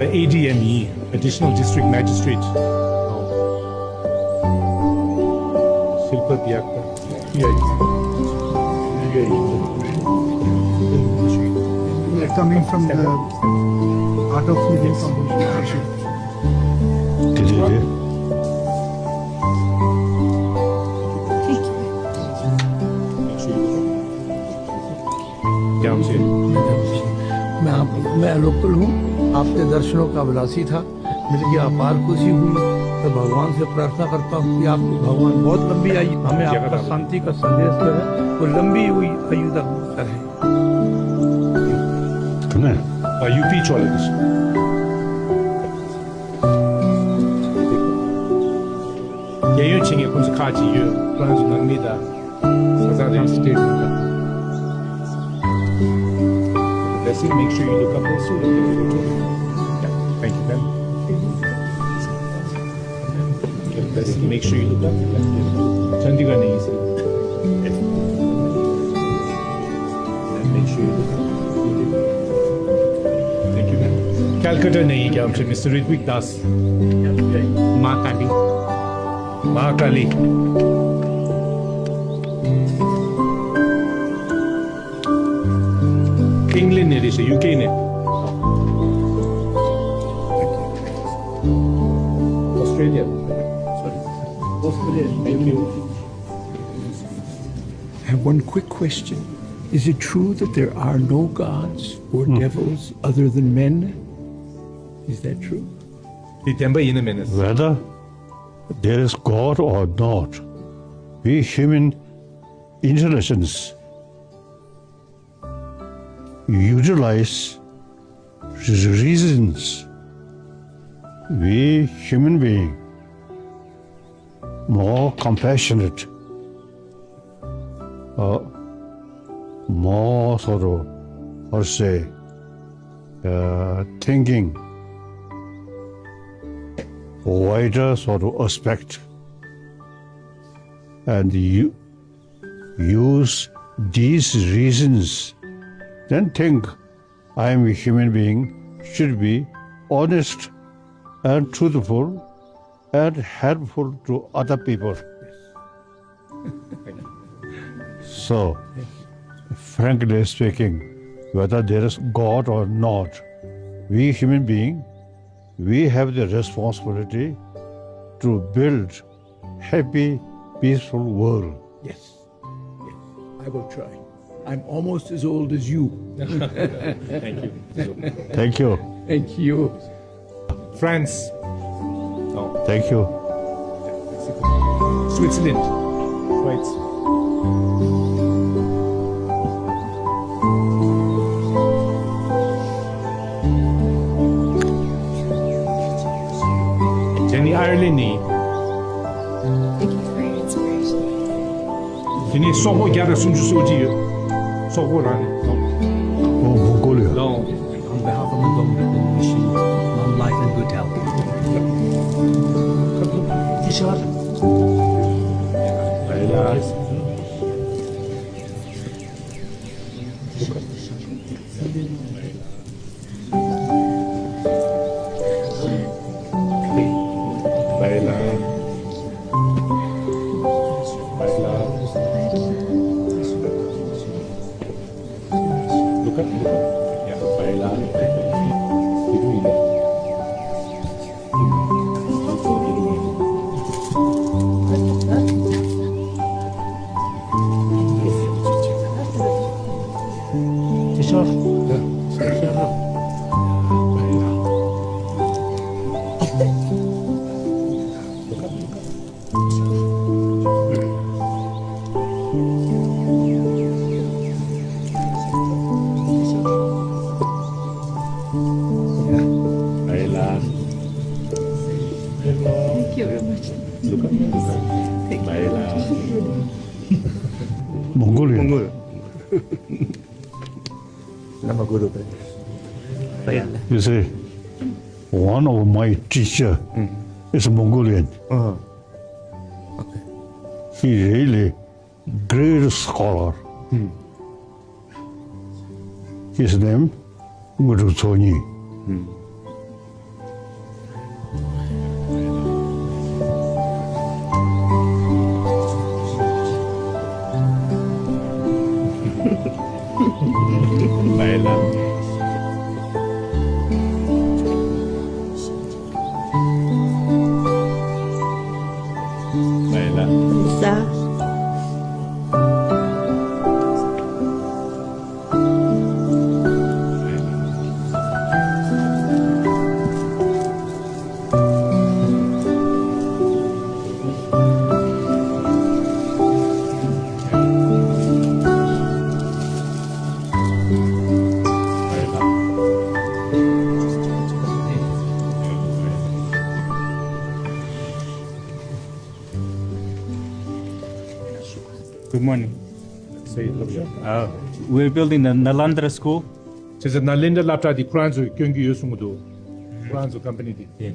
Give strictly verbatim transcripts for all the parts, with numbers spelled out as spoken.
ཨེ་ཌི་ཨེམ་ཡིན། Additional District Magistrate. ཤིལ་པ་བརྡ་ཡག་པ། Coming from the heart of Indian foundation. དེ་དེ་དེ། ཡང་ཅི། मैं आप, मैं लोकल हूँ। आपके दर्शनों का अभिलाषी था। मिल गया, अपार खुशी हुई। तो भगवान से प्रार्थना करता हूँ कि आपको भगवान बहुत लंबी आयु, हमें आपका शांति का संदेश जो है, वो लंबी हुई आयु तक रहे। ཁྱོད་ནས་ཨ་ཡུ་པི་ཅོ་ལ་དུས། རྒྱལ་ཡོངས་ཆེད་མཁས་ཁོང་ཚོ་ཁག་ཅིག་ཡོད། ཕ་རན་སི་ནང་མི་དང་། ས་ཚང་རེད། སི་ཊེ་ཊི་ནང་། Blessing, make sure you look up there. Yeah, thank you, ma'am. Blessing, make sure you look up there. Chandigarh ནས་ཡིན་ཟེར། Make sure you look up. Thank you, ma'am. Calcutta ནས་ཡིན། རྒྱལ་ཡོངས་ཆེད་མཁས་Mister Ritwik Das. མ་ཀ་ལི། མ་ཀ་ལི། ཨིང་ལན་ནས་རེད་ཤག་ཡུ་ཀེ་ནས། Australia. Sorry. Australia. Thank you. I have one quick question. Is it true that there are no gods or devils other than men? Is that true? དེ་བདེན་པ་ཡིན་ནམ་མིན་ནམ། Whether there is God or not, we human intelligence utilize reasons. We human being more compassionate, uh, more sort of, how to say, uh, thinking, wider sort of aspect, and you use these reasons, then think I am a human being, should be honest and truthful and helpful to other people. So, frankly speaking, whether there is God or not, we human being, we have the responsibility to build happy, peaceful world. Yes. Yes. I will try. I'm almost as old as you. Thank you. Thank you. Thank you. France. Oh. Thank you. Switzerland. Schweiz. Jenny Ireland. Thank you for your inspiration. དེ་ནས་སོག་པོ་བརྒྱ་དང་སུམ་ཅུ་སོ་གཅིག་ཡོད། སོག་པོ་རང་ནས་ལོ། ཨོ་མོང་གོ་ལི་ཡ། ལོ། On behalf of the Mongol Revolution, long life and good health. Sure. Thank you very much. Thank you very much. Mongolian. Mongol. Nama guru. You see, one of my teacher is Mongolian. He really great scholar. His name Ngudru Tsonyi. Good morning. Say, uh, we're building the Nalanda school. This is Nalanda laptop, the Quran, you can use some do. Quran company. Yeah.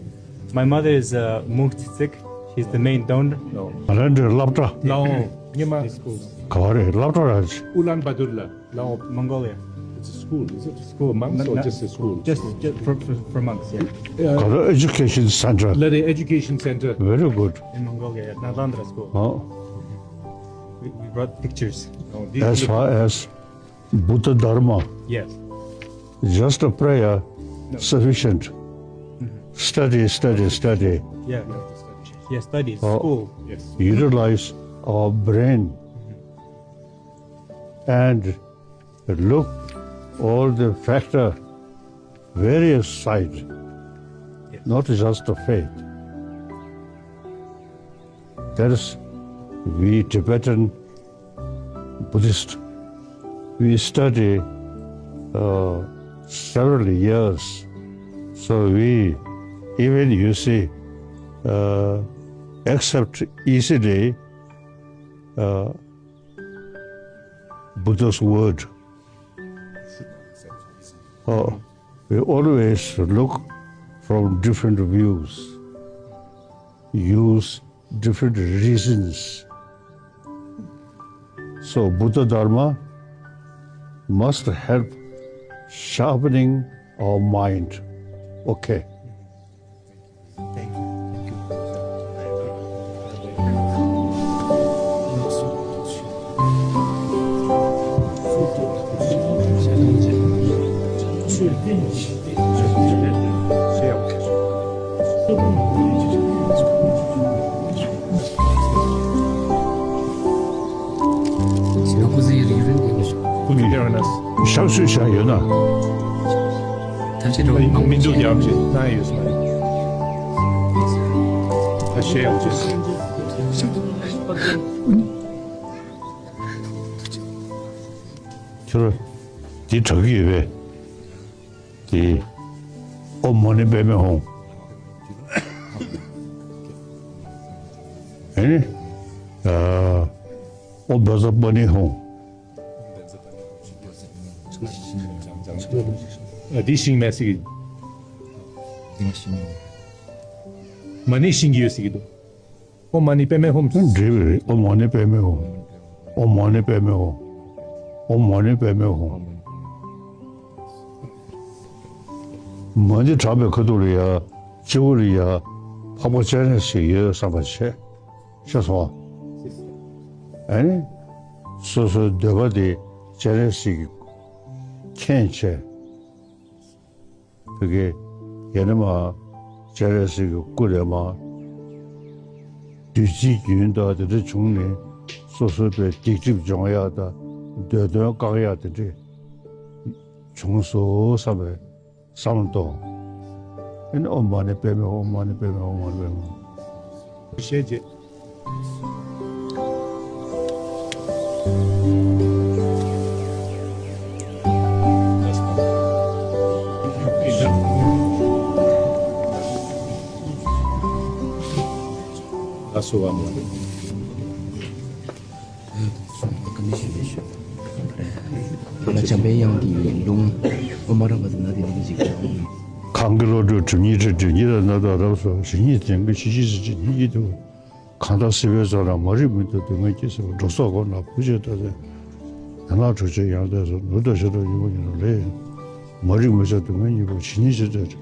My mother is uh, Mung Tsitzik. She's the main donor. No. Nalanda laptop. No. Nima school. Kawari laptop. Ulaanbaatar la. No, Mongolia. It's a school, is it? School, monks, or just a school? Just, just for, for, for monks, yeah. Uh, Education center. Lari education center. Very good. In Mongolia, yeah. Nalanda school. Oh. We, we brought pictures. Oh, these As far as Buddha Dharma, yes. Just a prayer, no. Sufficient. Mm-hmm. Study, study, study. Yeah. Yeah, study. Oh. School. Yes. Utilize our brain. Mm-hmm. And look all the factor, various side, yes. Not just the faith. That is, we Tibetan Buddhist, we study uh, several years, so we even you see uh, accept easily uh, Buddha's word. Uh, we always look from different views, use different reasons. So Buddha Dharma must help sharpening our mind. Okay. ཞབས་སུ་བཞག་ཡོད་ན། ཐབས་ཤེས་འགྲོ་མང་མི་འདུག་ཡག་ཅིག་གནང་ཡོད་སོང་། ཐབས་ཤེས་ཡག་ཅིག་ཁྱོད་འདི་དྲག་གི་ཡོད་པས། དེ་ཨོཾ་མ་ཎི་པདྨེ་ཧཱུྃ། ཨ་ནི། ཨ། ཨོཾ་བཛྲ་པཱ་ཎི་ཧཱུྃ། ཨ། འདི་ཤིང་མེད་ཟེར་གི། མ་ཎི་ཤིང་གི་ཡོད་ཟེར་གི་འདུག་ཨོཾ་མ་ཎི་པདྨེ་ཧཱུྃ། འབྲས་བུ་རེད། ཨོཾ་མ་ཎི་པདྨེ་ཧཱུྃ། ཨོཾ་མ་ཎི་པདྨེ་ཧཱུྃ། ཨོཾ་མ་ཎི་པདྨེ་ཧཱུྃ། མ་ཎི་བགྲངས་པའི་ཁ་ཐུག་ལ་ཡ། སྤྱི་བོ་ལ་ཡ། འཕགས་པ་སྤྱན་རས་གཟིགས་ཡོད་བསམ་པ་བྱས། ཤེས་སོང་ཨ། ཨ་ནི། སོ་སོའི་འདོད་པ་དེ་སྤྱན་རས་གཟིགས་ཀྱིས་མཁྱེན་བྱས། བོད་ཀྱི་ཡེ་ནས་མ་སྤྱན་རས་གཟིགས་ཀྱི་སྐུ་ལས་མ་བདུད་རྩིའི་རྒྱུན་དང་དེ་འདྲ་བྱུང་ནས་སོ་སོའི་བའི་སྡིག་སྒྲིབ་སྦྱོང་ཡག་དང་འདོད་དོན་བསྐང་ཡག་དེ་འདྲ་བྱུང་སོང་བསམ་པའི་བསམ་བློ་གཏོང་། ཨ་ནི་ཨོཾ་མ་ཎི་པདྨེ་ཧཱུྃ། ཨོཾ་མ་ཎི་པདྨེ་ཧཱུྃ། ཨོཾ་མ་ཎི་པདྨེ་ཧཱུྃ། ཞེས་བྱས། ལ་སོ་བ་མ། ང་འཇམ་པའི་དབྱངས་ཀྱི་ལུང་ཨོཾ་ཨ་ར་པ་ཙ་ན་དྷཱིཿ་ཅིག་གང་གི་བློ་གྲོས་གྲིབ་གཉིས་སྐྲད་དུ་ཉི་ཟླ་ནག་དང་རབ་སོགས་ཞི་གཉིས་ལྡན་གྱི་ཞི་བྱེད་ཟིལ་གྱིས་ཉི་གིས་གཏུབས། གང་དག་སྲིད་པའི་མཚོ་ནང་མ་རིག་མུན་དུ་སྡུག་བསྔལ་སྐྱེ་ཟེར་བ་འགྲོ་སོགས་སྒོ་ནས་བུ་བྱེད་ལྟ་ཚེ། ཡན་ལག་དྲུག་ཅུ་ཡང་ལྟས་སོ་ནུབ་དང་ཕྱོགས་དང་སྙིང་པོ་ཉིད་ནོར་ལས། མ་རིག་མུན་སེལ་སྡུག་བསྔལ་གཉིས་པོ་ཇི་སྙེད་ཅིག་ལྟ་ཅི།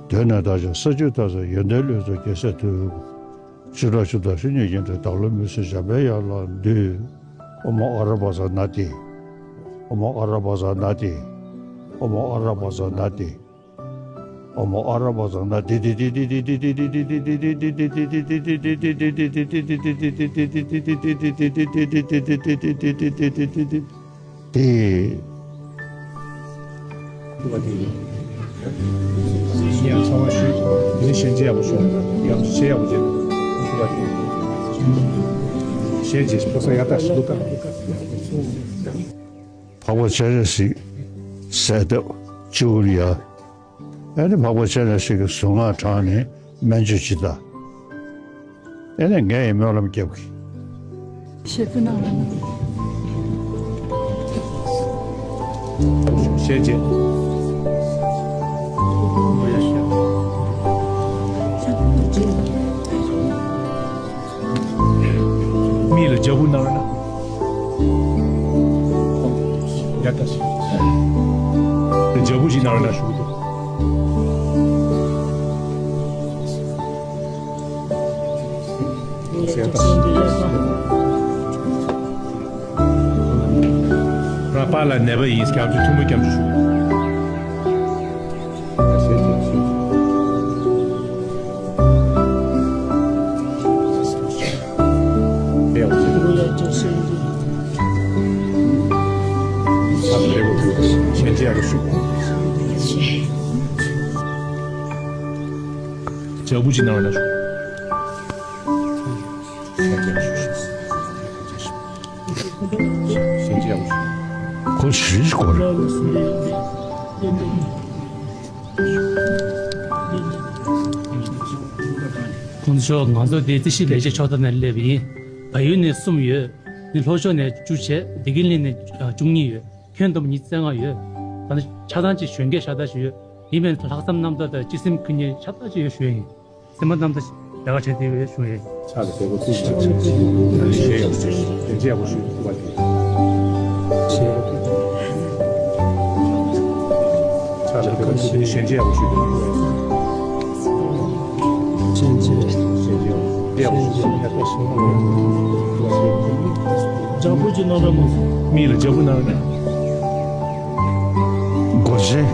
གདོད་ནས་བདག་ཅག་ས་བཅུ་ལྟ་ཚེ་ཡོན་ཏན་བློས་རྫོགས་རྒྱལ་སྲས་ཐུབ། ཤེས་རབ་ཆུ་དང་ཤེས་རྙེད་རྒྱན་དྲུག་བདག་བློ་མུན་སེལ་འཇམ་པའི་དབྱངས་ལ་འདུད། ཨོཾ་ཨ་ར་པ་ཙ་ན་དྷཱིཿ། ཨོཾ་ཨ་ར་པ་ཙ་ན་དྷཱིཿ། ཨོཾ་ཨ་ར་པ་ཙ་ན་དྷཱིཿ། ཨོཾ་ཨ་ར་པ་ཙ་ན་དྷཱིཿ། དེ། ཡང་ཚང་མ་ཞུ། དེ་ནི་ཞལ་མཇལ་ཡག་པོ་ཞུ། ཡང་ཞལ་ཡག་པོ་མཇལ། ཞལ་མཇལ་ཕོ་ས་ཡག་ད་ཞུ་ལུགས་ཀ་འཕགས་པ་སྤྱན་རས་གཟིགས་གསལ་བཏབ་སྤྱི་བོར་ཡ། ཨ་ནི་འཕགས་པ་སྤྱན་རས་གཟིགས་ཀྱི་གཟུངས་སྔགས་བགྲངས་ནས་སྨན་བཅོས་ཅི་ལྟ། ཨ་ནི་ངས་ཡི་སྨོན་ལམ་རྒྱབ་ཀྱི། ཞེ་ཐུ་ནང་ལ་ན། ཞེ་ཅེ། མི་ལ་ཇ་བུ་ནང་ལ་ན། ཡ་ད་ཞེ། ཇ་བུ་ཞིག་ནང་ལ་ན་ཞུ་གི་འདུག་ར་པ་ལ་ནད་པ་ཡིན་སྐྱབས་བཅོལ་ཐུགས་སྨོན་སྐྱབས་བཅོལ་ཞུ། ཞལ་མཇལ་ཞུ། ཇ་བུ་ཅིག་གནང་རོགས་གནང་ཞུ། ཁོ་ཞིག་གོ་རེད། ཁོང་ཚོ་ང་ཚོ་འདི་རྩིས་ཞིབ་ལས་བྱེད་ཕྱོགས་མཐའ་ནས་སླེབས་ཡིན། བལ་ཡུལ་ནས་གསུམ་ཡོད། ནི་ལྷོ་ཕྱོགས་ནས་བཅུ་བྱས། བདེ་སྐྱིད་གླིང་ནས་བཅུ་གཉིས་ཡོད། ཁྱོན་བསྡོམས་ཉི་ཤུ་རྩ་ལྔ་ཡོད། ད་ནི་ཆ་ཚང་གཅིག་གཞོན་སྐྱེས་ཤ་སྟག་ཞིག་ཡོད། ཡིན་པས་ལྷག་བསམ་རྣམ་དག་དང་སྤྱི་སེམས་ཀུན་གྱི་ཤ་སྟག་ཅིག་ཡོད་ཞུ་ཡ་ཡིན། སེམས་པ་རྣམ་དག་ལས་ཀ་བྱེད་བདེ་བའི་ཞུ་ཡ་ཡིན། ཕྱག་ལ་ཕེབས་པ་ཐུགས་རྗེ་ཆེ། ཞལ་ཡག་པོ་ཞུ། ཕྱག་ལ་ཕེབས་པ་ཐུགས་རྗེ་ཆེ། ཞལ་ཡག་པོ་ཞུ། ཞལ་ཡག་པོ་ཞུ། ཇ་བུ་ཅིག་གནང་རོགས་གནང་། མི་ལ་ཇ་བུ་གནང་རོགས་གནང་། སྒོར་གཞས།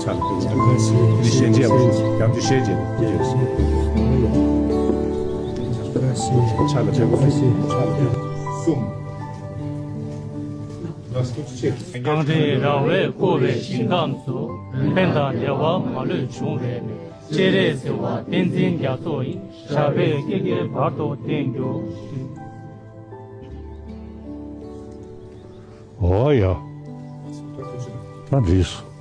ཕྱག་ལ་ཕེབས་པ་ཐུགས་རྗེ་ཆེ། ཞལ་མཇལ་ཡག་པོ་ཞུ། ཡང་བསྐྱར་ཞལ་མཇལ། ཕྱག་ལ་ཕེབས་པ་ཐུགས་རྗེ་ཆེ། གསུམ། གངས་རིའི་ར་བས་བསྐོར་བའི་ཞིང་ཁམས་སུ། ཕན་དང་བདེ་བ་མ་ལུས་འབྱུང་བའི་གནས། སྤྱན་རས་གཟིགས་དབང་བསྟན་འཛིན་རྒྱ་མཚོ་ཡི། ཞབས་པད་བསྐལ་བརྒྱའི་བར་དུ་བརྟན་གྱུར་ཅིག། ཨོ་ཡ། ད་འགྲིག་སོང་།